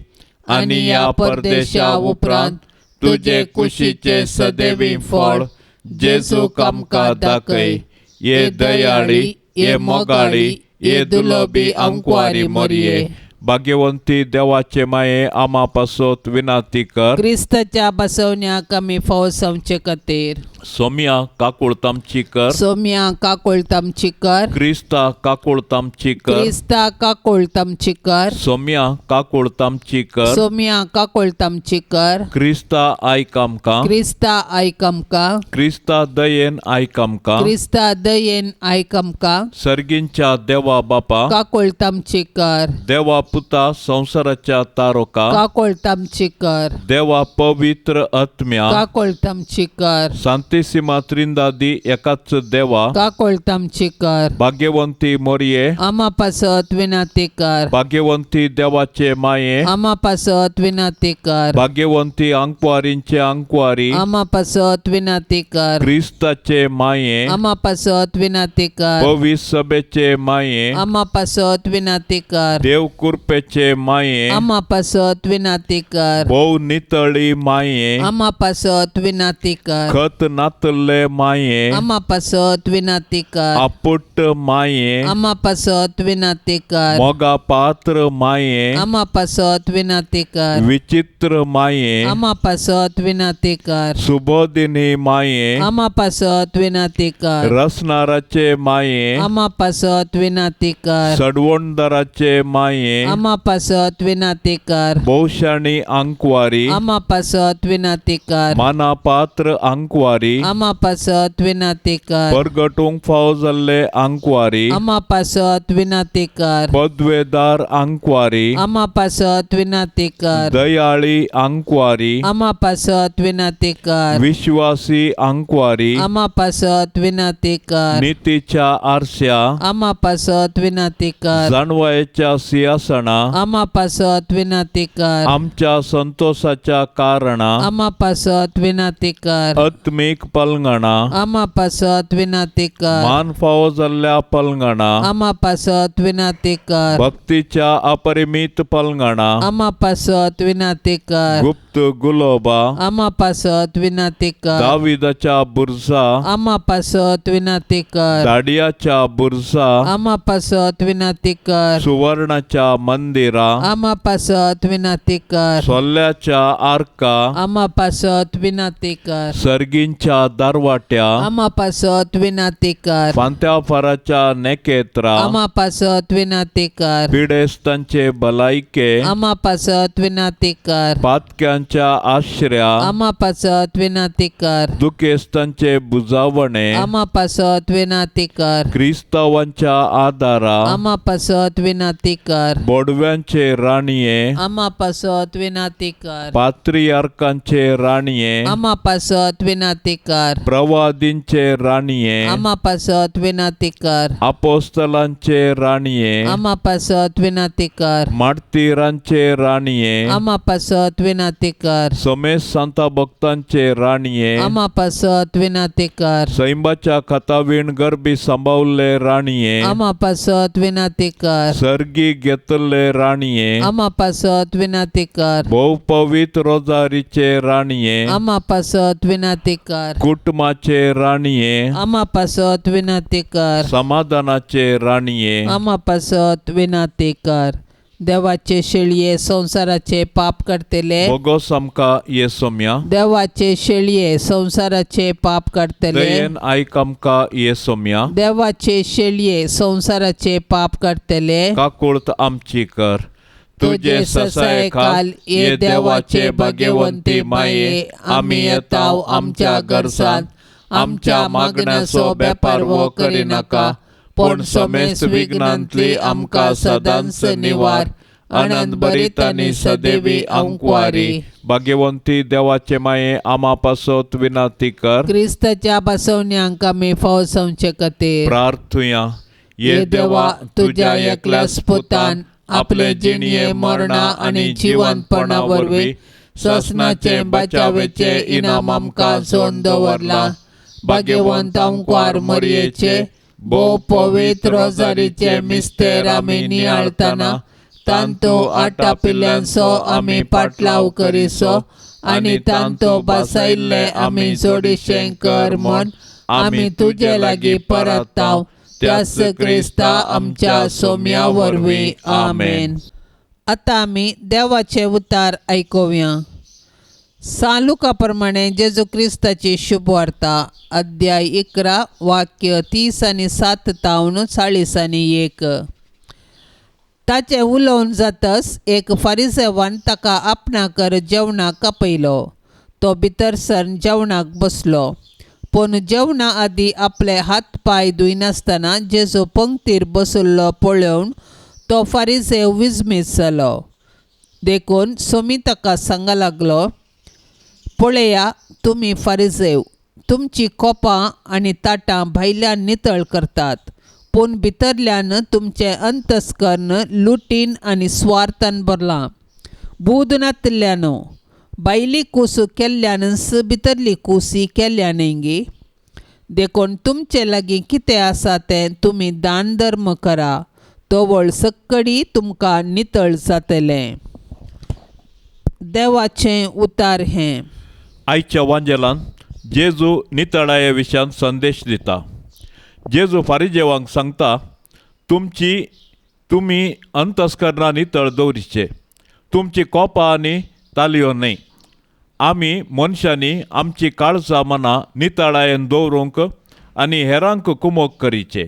आनी ह्या परदेशा उपरांत तुजे कुशीचे सदैवी फळ जेजूक आमकां दाखय. ये दयाळी, ये मोगाळी, ये दुलोबी आंकवारी मोरये, भाग्यवंती देवाचे माये, आमा पासत विनाती कर. क्रिस्ताच्या बसवण्याक आमी फावो जावचे खातीर. सोम्या काकुळतामची कर. सोम्या काकुळतामची कर. क्रिस्ता काकुळतामची कर. क्रिस्ता काकुळतामची कर. सोम्या काकुळतामची कर. सोम्या काकुळतामची कर. क्रिस्ता आयक आमकां. क्रिस्ता आयक आमकां. क्रिस्ता दयेन आयक आमकां. क्रिस्ता दयेन आयक आमकां. सर्गींच्या देवा बापा, काकुळतामची कर. देवा पुता संवसाराच्या तारोका, काकुळतामची कर. देवा पवित्र आत्म्या, काकुळतामची कर. सांतिसिमा त्रिंदादी एकाच देवा, काकुळतामची कर. भाग्यवंती मोरये, आमा पासत विनाती कर. भाग्यवंती देवाचे माये, आमा पासत विनाती कर. भाग्यवंती आंकवारींचे आंकवारी, आमा पासत विनाती कर. क्रिस्ताचे माये, आमा पासत विनाती कर. पवित्र सभेचे माये, आमा पासत विनाती कर. देव कृपेचे माये, आमा पासत विनाती कर. भोव नितळी माये, आमा पासत विनाती कर. खत नातल्ले माये, आमा पासत विनाती कर. आपुट्ट माये, आमा पासत विनाती कर. मोगा पात्र माये, आमा पासत विनाती कर. विचित्र माये, आमा पासत विनाती कर. सुबोधिनी माये, आमा पासत विनाती कर. रसनाराचे माये, आमा पासत विनाती कर. सडवणदाराचे माये, आमा पासत विनाती कर. भोवशाणी आंकवारी, आमा पासत विनाती कर. मानापात्र आंकवारी, आमा पासत विनाती कर. परगटूंक फावो जाल्ले आंकवारी, आमा पासत विनाती कर. पदवेदार आंकवारी, आमा पासत विनाती कर. दयाळी आंकवारी, आमा पासत विनाती कर. विश्वासी आंकवारी, आमा पासत विनाती कर. नितीच्या आरश्या, आमा पासत विनाती कर. जाणवायेच्या सिंहासना, आमा पासत विनाती कर. आमच्या संतोषाच्या कारणा, आमा पासत विनाती कर. आत्मीक पलंगणा, आमा पासत विनाती कर. मान फावो जाल्ल्या पलंगणा, आमा पासत विनाती कर. भक्तीच्या अपरिमीत पलंगणा, आमा पासत विनाती कर. गुप्त गुलोबा, आमा पासत विनाती कर. दाविदाच्या बुरजा, आमा पासत विनाती कर. दाडियाच्या बुरजा, आमा पासत विनाती कर. सुवर्णाच्या मंदिरा, आमा पासत विनाती कर. सोल्ल्याच्या आर्का, आमा पासत विनाती कर. सर्गींच्या दारवाट्या, आमा पासत विनाती कर. फांत्या फाराच्या नेकेत्रा, आमा पासत विनाती कर. पिडेस्तांचे भलायके, आमा पासत विनाती कर. पातक्यांच्या आश्र्या, आमा पासत विनाती कर. दुखेस्तांचे बुजावणे, आमा पासत विनाती कर. क्रिस्तावांच्या आदारा, आमा पासत विनाती कर. बोडव्यांचे राणये, आमा पासत विनाती कर. पात्रियार्कांचे राणये, आमा पासत विनाती कर. प्रवादींचे राणये, आमा पासत विनाती कर. अपोस्तलांचे राणये, आमा पासत विनाती कर. मार्तीरांचे राणये, आमा पासत विनाती कर. समेस सांता भक्तांचे राणये, आमा पासत विनाती कर. सैंबाच्या खतावीण गरबी सांबावल्ले राणये, आमा पासत विनाती कर. सर्गी घेतल्ले राणये, आमा पासत विनाती कर. भोव पवित्र रोजारीचे राणये, आमा पासत विनाती कर. कुटुंबाचे राणये, आमा पासत विनाती कर. समाधानाचे राणये, आमा पासत विनाती कर. देवाचे शेळये संवसाराचे पाप करतले. बोगोस आमकां ये सोम्या, देवाचे शेळये संवसाराचे पाप करतले. दयेन आयक आमकां ये सोम्या, देवाचे शेळये संवसाराचे पाप करतले. काकुळत आमची कर. तुजे ससायखाल ये देवाचे भाग्यवंती माये, आमी येताव आमच्या गरजान, आमच्या मागण्याचो बेपारवो करिनाका, पूण समेस्त विघ्नांतली आमकां सदांच निवार. आनंद भरीत आनी सदैवी अंकवारी. भाग्यवंती देवाचे माये, आमा पासत विनंती कर. क्रिस्ताच्या बसवण्यांक आमी फौज खातीर प्रार्थुया. ये देवा, तुज्या एकल्याच पुतान आपले जिणये मरणा आनी जिवंतपणा वरवीं ससनाचे बचावेचे इनाम आमकां सोन दवरलां. भाग्यवंत अंकवार मरयेचे भोव पवित्र रोजारीचे मिस्तेर आमी नियाळतना तांतो आटापिल्ल्यांचो आमी पाटलाव करिसो आनी तांतो बसयल्ले आमी जोडीशें कर म्हण आमी तुजे लागीं परताव त्याच क्रिस्ता आमच्या सोम्या वरवीं. आमेन. आतां आमी देवाचे उतार आयकुया. सालुका प्रमाणे जेजू क्रिस्ताची शुभवार्ता, अध्याय 11 वाक्य 30 आनी 7 तावन 40 आनी 1. ताचें उलोवन जातच एक फारिसेवान ताका आपणाकर जेवणाक आपयलो. तो भितर सरन जेवणाक बसलो. पूण जेवणा आदीं आपले हात पांय धुयनासतना जेजू पंक्तीर बशिल्लो पळोवन तो फारिसेव विजमीत जालो. देखून सोमी ताका सांगा लागलो, पळया तुमी फारिसेव, तुमची कोपां आनी ताटां भायल्यान नितळ करतात, पूण भितरल्यान तुमचें अंतस्कर्ण लुटीन आनी स्वार्थान भरलां. बूद नातिल्ल्यानो, भायली कूस केल्ल्यानच भितरली कुसी केल्या न्हय गी? देखून तुमचे लागीं कितें आसा तें तुमी दान धर्म करा, तवळ सक्कडी तुमकां नितळ जातलें. देवाचें उतार हें. आयच्या वांजेलान जेजू नितळाये विशयान संदेश दिता. जेजू फारिजेवांक सांगता, तुमची तुमी अंतस्करणां नितळ दवरिचे, तुमची कोपां आनी तालयो न्हय. आमी मनशांनी आमची काळजां मनां नितळायेन दवरूंक आनी हेरांक कुमोक करीचे.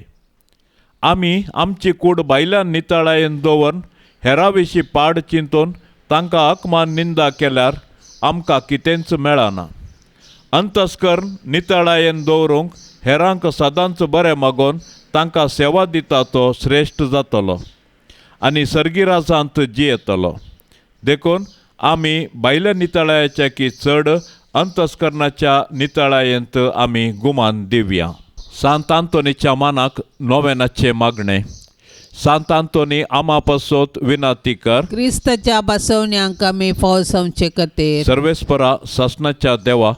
आमी आमची कूड भायल्यान नितळायेन दवरून हेरां विशीं पाड चिंतून तांकां अकमान निंदा केल्यार आमकां कितेंच मेळना. अंतस्कर्ण नितळायेन दवरूंक हेरांक सदांच बरें मागोवन तांकां सेवा दिता तो श्रेश्ठ जातलो आनी सर्गिराजांत जियेतलो. देखून आमी भायल्या नितळायेच्या की चड अंतस्करणाच्या नितळायेंत आमी गुमान दिवया. सांत आंतोनीच्या मानाक नोवेनाचें मागणें. सांत आंतोनी आमा पासत विनाती कर. क्रिस्ताच्या बसवण्यांक आमी फाव जावचे खातीर. सर्वेस्परा सासणाच्या देवा,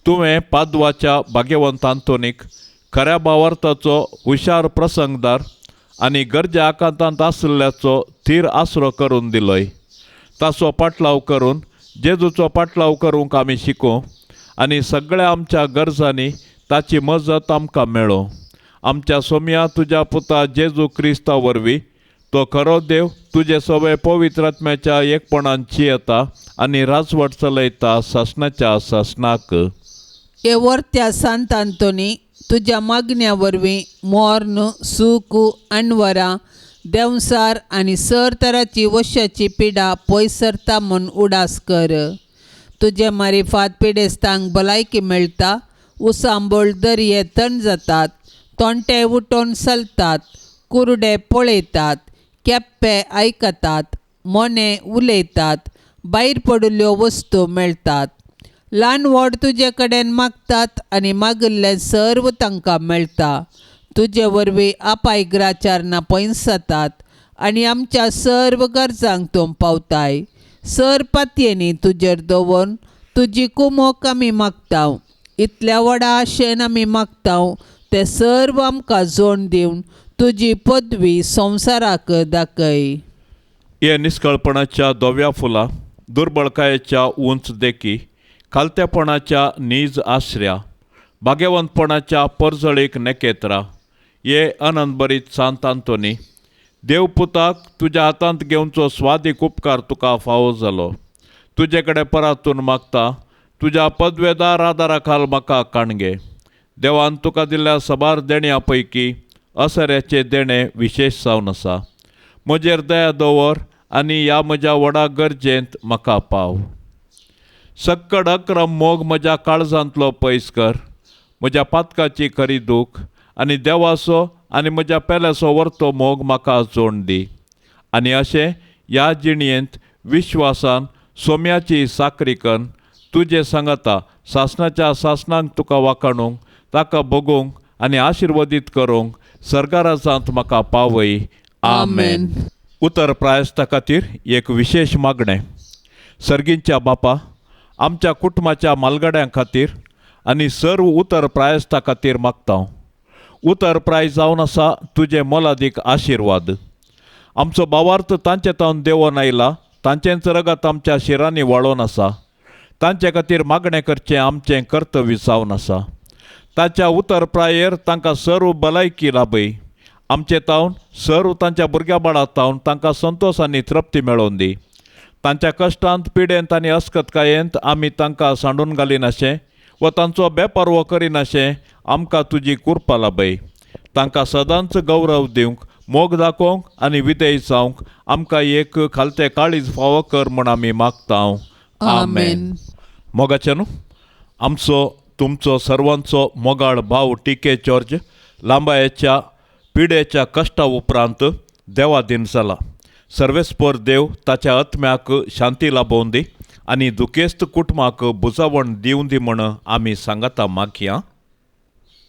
तुवें पादवाच्या भाग्यवंत आंतोनीक खऱ्या भावार्थाचो हुशार प्रसंगदार आनी गरजे आकांतांत आशिल्ल्याचो थीर आसरो करून दिलोय. ताचो पाटलाव करून जेजूचो पाटलाव करूंक आमी शिकूं आनी सगळ्या आमच्या गरजांनी ताची मजत आमकां मेळो. आमच्या सोम्या तुज्या पुता जेजू क्रिस्ता वरवीं, तो खरो देव तुजे सगळे पवित्र आत्म्याच्या एकपणान जियेता आनी राजवट चलयता सासणाच्या सासणाक. हे वर्त्या सांत आंतोनी, तुज्या मागण्या वरवीं मोर्न सूख अणवरां देंवसार आनी सर तराची वशाची पिडा पयस सरता म्हूण उडास कर. तुजे मारिफात पिडेस्तांक भलायकी मेळटा, उसांबोळ दर्ये थंड जातात, तोंटे उठोवन चलतात, कुरडे पळयतात, केप्पे आयकतात, मोने उलयतात, भायर पडिल्ल्यो वस्तू मेळटात. ल्हान व्हड तुजे कडेन मागतात आनी मागिल्लें सर्व तांकां मेळटा. तुजे वरवीं आपायग्राचारणां पयस जातात आनी आमच्या सर्व गरजांक तूं पावताय. सर पातयेनी तुजेर दवरून तुजी कुमोक आमी मागता. इतल्या व्हडा आशेन आमी मागता तें सर्व आमकां जोड दिवन तुजी पदवी संवसाराक दाखय. हे निस्कळपणाच्या धव्या फुलां, दुर्बळकायेच्या उंच देखी, खालतेपणाच्या नीज आश्र्या, भाग्यवंतपणाच्या परजळीक नेकेत्रा, हे अनंतभरीत सांत आंतोनी, देवपुताक तुज्या हातांत घेवचो स्वादीक उपकार तुका फावो जालो. तुजे कडेन परातून मागता, तुज्या पदवेदार आदारा खाल म्हाका काणगे. देवान तुका दिल्ल्या सबार देण्या पैकी असऱ्याचें देणें विशेश जावन आसा. म्हजेर दया दवर आनी ह्या म्हज्या व्हडा गरजेंत म्हाका पाव. सक्कड अक्रम मोग म्हज्या काळजांतलो पयस कर. म्हज्या पातकाची खरी दूख आनी देवाचो आनी म्हज्या पेल्याचो वर्तो मोग म्हाका जोड दी आनी अशें ह्या जिणयेंत विश्वासान सोम्याची साकरी कन्न तुजें सांगाता सासणाच्या सासणांक तुका वाखाणूंक, ताका भोगूंक आनी आशिर्वादीत करूंक सरकाराजांत म्हाका पावय. आमेन. उतर प्रायस्ता खातीर एक विशेश मागणें. सर्गींच्या बापा, आमच्या कुटुंबाच्या मालगाड्यां खातीर आनी सर्व उतर प्रायस्ता खातीर मागता. उतर प्राय जावन आसा तुजे मोलादीक आशिर्वाद. आमचो भावार्थ तांचे तावन देंवोन आयला, तांचेंच रगत आमच्या शिरांनी व्हाळोन आसा. तांचे खातीर मागणें करचें आमचें कर्तव्य जावन आसा. ताच्या उतर प्रायेर तांकां सर्व भलायकी लाभय. आमचे तावन सर्व तांच्या भुरग्या बाळा तावन तांकां संतोश आनी तृप्ती मेळोवन दी. तांच्या कश्टांत, पिडेंत आनी अस्कतकायेंत आमी तांकां सांडून घालिनाशें वा तांचो बेपारवो करिनाशें आमकां तुजी कुरपा लाभय. तांकां सदांच गौरव दिवंक, मोग दाखोवंक आनी विधेय जावंक आमकां एक खालतें काळीज फावो कर म्हूण आमी मागता. आमेन. मोगाचे न्हू, आमचो तुमचो सर्वांचो मोगाळ भाव टी के जॉर्ज लांबायेच्या पिडेच्या कश्टा उपरांत देवादीन जाला. सर्वेस्पर देव ताच्या आत्म्याक शांती लाभोवन दी आनी दुखेस्त कुटुंबाक बुजावण दिवं दी म्हण आमी सांगाता मागया.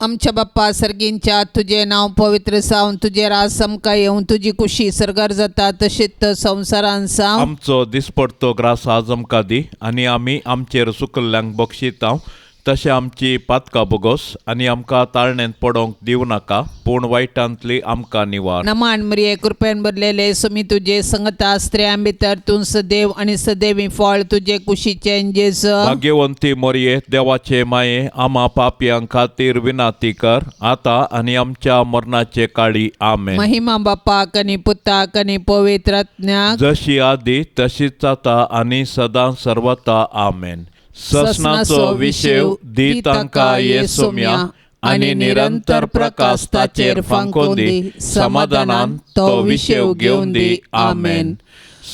आमच्या बाप्पा सर्गींच्या, तुजें नांव पवित्र जावन, तुजें राज आमकां येवं, तुजी कुशी सर्गार जाता तशीच संवसारान जावं. आमचो दिसपडतो ग्रास आज आमकां दी आनी आमी आमचेर सुकल्ल्यांक बक्षितांव तशें आमची पातकां बोगोस आनी आमकां ताळणेंत पडोंक दिवं नाका, पूण वायटांतली आमकां निवार. नमान मरिये, कृपेन भरलेले, सुमी तुजे संगता, स्त्रियां भितर तूं सदैव आनी सदैवी फळ तुजे कुशीचें जेजू. भाग्यवंती मोरये, देवाचे माये, आमा पापयां खातीर विनाती कर, आतां आनी आमच्या मरणाचे काळी. आमेन. महिमा बापाक आनी पुताक आनी पवित्र आत्म्याक, जशी आदी तशीच जाता आनी सदां सर्वता. आमेन. ससनाचो विशेव दी तांकां ये सोम्या आनी निरंतर प्रकाश ताचेर फांकोवन दी, समाधानान तो विशेव घेवन दी. आमेन.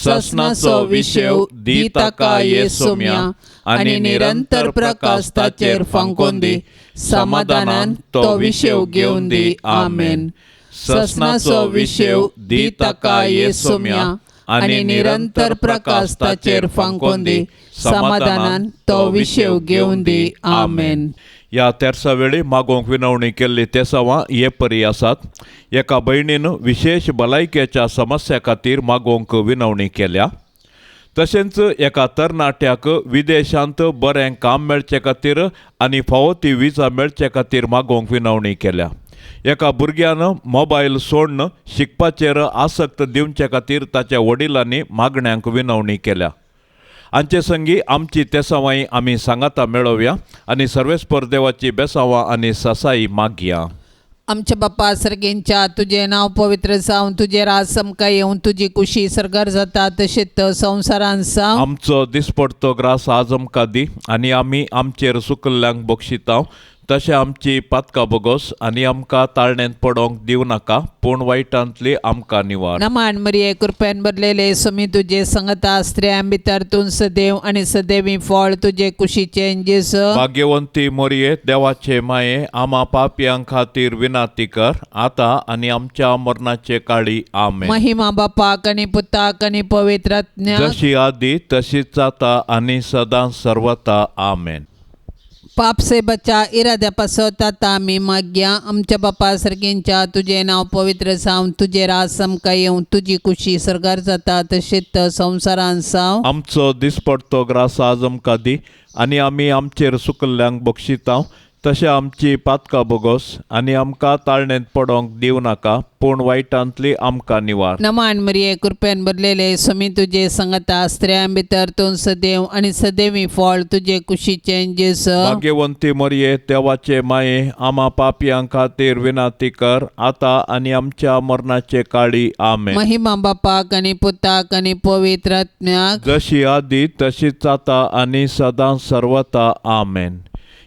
ससनाचो विशेव दी ताका ये सोम्या आनी निरंतर प्रकाश ताचेर फांकोवन दी, समाधानान तो विशेव घेवन दी. आमेन. ससनाचो विशेव दी ताका ये सोम्या आनी निरंतर प्रकाश ताचेर फांकोवन दी, समाधानान तो विशेव घेवन दी. आमेन. ह्या तेरसा वेळी मागोवंक विनवणी केल्ली तेसावां हे परी आसात. एका भयणीन विशेश भलायकेच्या समस्या खातीर मागोवंक विनवणी केल्या. तशेंच एका तरणाट्याक विदेशांत बरें काम मेळचे खातीर आनी फावो ती विजा मेळचे खातीर मागोवंक विनवणी केल्या. एका भुरग्यान मोबायल सोडून शिकपाचेर आसक्त दिवचे खातीर ताच्या वडिलांनी मागण्यांक विनवणी केल्या. हांचे संगी आमची तेसावांय आमी सांगाता मेळोवया आनी सर्वेस्पर देवाची बेसावां आनी सासाई मागया. आमच्या बापा सर्गेंच्या, तुजें नांव पवित्र जावं, तुजें राज आमकां येवं, तुजी कुशी सर्गार जाता तशेंच संवसारान जावं. आमचो दिसपडतो ग्रास आज आमकां दी आनी आमी आमचेर सुकल्ल्यांक बक्षितांव, तशें आमची पातकां बोगोस आनी आमकां ताळणेंत पडोंक दिवं नाका, पूण वायटांतली आमकां निवार. नमान मरिये, कृपेन भरलेले, सुमी तुजे संगता, स्त्रियां भितर तूं सदैव आनी सदैवी फळ तुजे कुशीचें जेजू. भाग्यवंती मोरये, देवाचे माये, आमा पापयां खातीर विनाती कर, आतां आनी आमच्या मरणाचे काळी. आमेन. महिमा बापाक आनी पुताक आनी पवित्र आत्म्याक, जशी आदी तशीच जाता आनी सदां सर्वता. आमेन. पाप से बचा इराद्या पासत आतां आमी मागया. आमच्या बापा सर्गेंच्या, तुजें नांव पवित्र जावं, तुजें राज आमकां येवं, तुजी कुशी सर्गार जाता तशेंच संवसारान जावं. आमचो दिसपडतो ग्रास आज आमकां दी आनी आमी आमचेर सुकल्ल्यांक बक्षितांव, तशें आमची पातकां बोगोस आनी आमकां ताळणेंत पडोंक दिवं नाका, पूण वायटांतली आमकां निवार. नमान मरिये, कृपेन भरलेले, सुमी तुजे संगता, स्त्रियां भितर तूं सदैव आनी सदैवी फळ तुजे कुशीचें जेजू. भाग्यवंती मरिये, देवाचे माये, आमा पापयां खातीर विनाती कर, आतां आनी आमच्या मरणाचे काळी. आमेन. महिमा बापाक आनी पुताक आनी पवित्र आत्म्याक, जशी आदी तशीच जाता आनी सदां सर्वता. आमेन.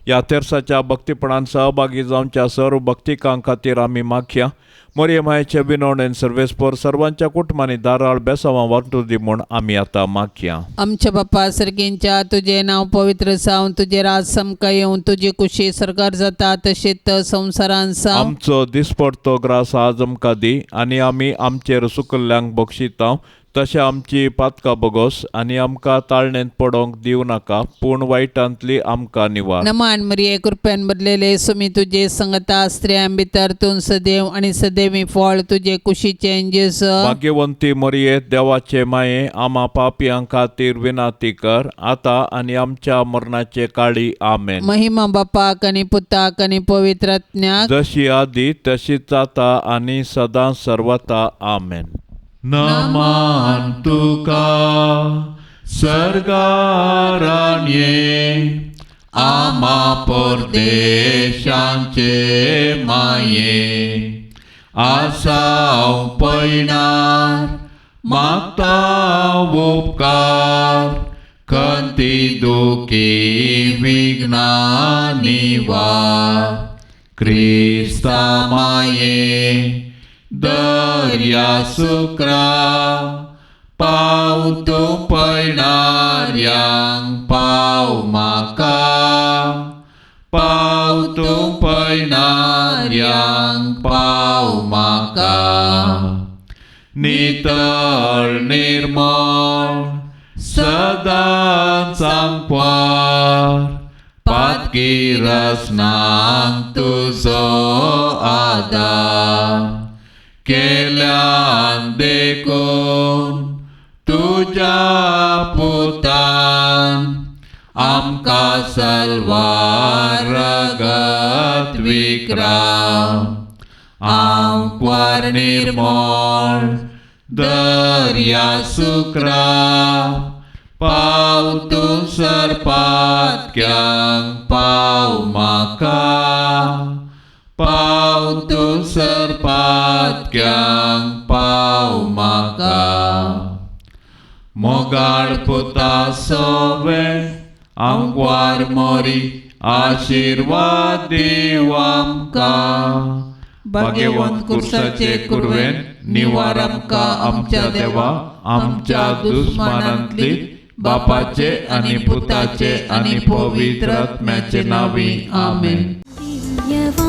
ह्या तेरसाच्या भक्तीपणान सहभागी जावच्या सर्व भक्तिकां खातीर आमी मागया. मोरये मायेचे विनवणेन सर्वेस्पर सर्वांच्या कुटुंबांनी दाराळ बेसावां वांटू दी म्हूण आमी आतां मागया. आमच्या बापा सर्गेंच्या, तुजें नांव पवित्र जावं, तुजें राज आमकां येवं, तुजी कुशी सर्गार जाता तशेंच संवसारान जावं. आमचो दिसपडतो ग्रास आज आमकां दी आनी आमी आमचेर सुकल्ल्यांक बक्षितांव, तशें आमची पातकां बोगोस आनी आमकां ताळणेंत पडोंक दिवं नाका, पूण वायटांतली आमकां निवार. नमान मरिये, कृपेन भरलेले, सुमी तुजे संगता, स्त्रियां भितर तूं सदैव आनी सदैवी फळ तुजे कुशीचें जेजू. भाग्यवंती मरिये, देवाचे माये, आमा पापयां खातीर विनाती कर, आतां आनी आमच्या मरणाचे काळी. आमेन. महिमा बापाक आनी पुताक आनी पवित्र आत्म्याक, जशी आदी तशीच जाता आनी सदां सर्वता. आमेन. नमान तुका सर्गाराणये, आमा परदेशांचे माये, आसाव पयणार मागता उपकार, खंती दुखी विघ्ना निवार, क्रिस्ता माये दर्या सुक्रा, पाव तूं पयणाऱ्यांक पाव म्हाका, पाव तूं पयणाऱ्यांक पाव म्हाका, नितळ निर्मळ सदां सांकवार, पातकी रसनांक तुजो आदार, केल्यान देखून तुज्या पुतान आम आमकां सलवार रगत विक्रा आंकवार निर्मळ दर्या सुक्रा पाव तूं सरपातक्यांक पाव म्हाका पाव तूं सरपातक्यांक पाव म्हाका मोगाळ पुता सोवे आंकवार मोरी आशिर्वाद दीव आमकां भाग्यवंत कुर्साचे कुरवेन निवार आमकां आमच्या देवा आमच्या दुस्मानांतली बापाचे आनी पुताचे आनी पवित्र आत्म्याचे नावी आमेन. दिव्यवाणी.